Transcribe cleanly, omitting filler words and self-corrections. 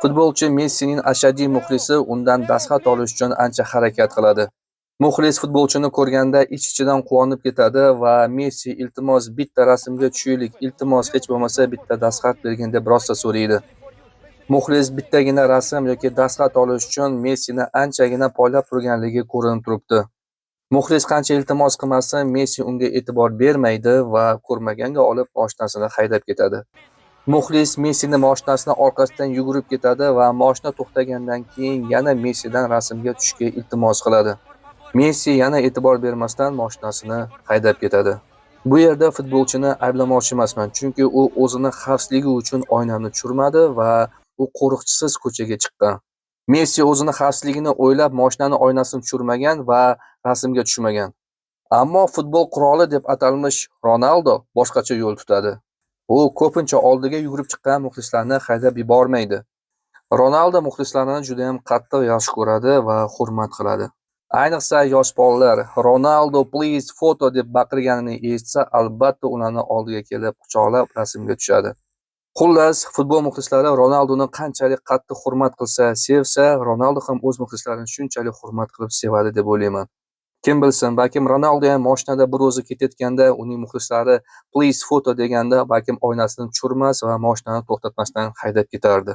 Futbolchi Messining ashaddiy muxlisi undan dastxat olish uchun ancha harakat qiladi. Muxlis futbolchini ko'rganda ich-ichidan quvonib ketadi va "Messi, iltimos, bitta rasmga tushaylik, iltimos, hech bo'lmasa bitta dastxat bergin", deb rosa so'raydi. Muxlis bittagina rasm yoki dastxat olish uchun Messini anchagina poylab turganligi ko'rinib turibdi. Muxlis qancha iltimos qilmasin, Messi unga e'tibor bermaydi va ko'rmaganga olib moshinasini haydab ketadi. Muxlis Messini moshinasini orqasidan yugurib ketadi va moshina to'xtagandan keyin yana Messidan rasmga tushishga iltimos qiladi. Messi yana e'tibor bermasdan moshinasini haydab ketadi. Bu yerda futbolchini ayblamoqchi emasman, chunki u o'zini xavfsizligi uchun oynani tushirmadi va u qo'riqchisiz ko'chaga chiqqan. Messi o'zini xavfsizligini o'ylab moshinani oynasini tushirmagan va rasmga tushmagan. Ammo futbol qiroli deb atalmish Ronaldo boshqacha yo'l tutadi. U ko'pincha oldiga yugurib chiqqan muxlislarni haydab yubormaydi. Ronaldo muxlislarini juda ham qattiq yaxshi ko'radi va hurmat qiladi. Ayniqsa yosh bolalar "Ronaldo, please photo" deb baqirganini eshitsa, albatta ularni oldiga kelib quchoqlab rasmga tushadi. Xullas, futbol muxlislari Ronaldoni qanchalik qattiq hurmat qilsa, sevsa, Ronaldo ham o'z muxlislarini shunchalik hurmat qilib sevadi deb o'ylayman. Kim bilsin, balkim Ronaldo ham mashinada bir o'zi ketayotganda uning muxlislari "please photo" deganda, balkim oynasini tushirmas va mashinani to'xtatmasdan haydab ketardi.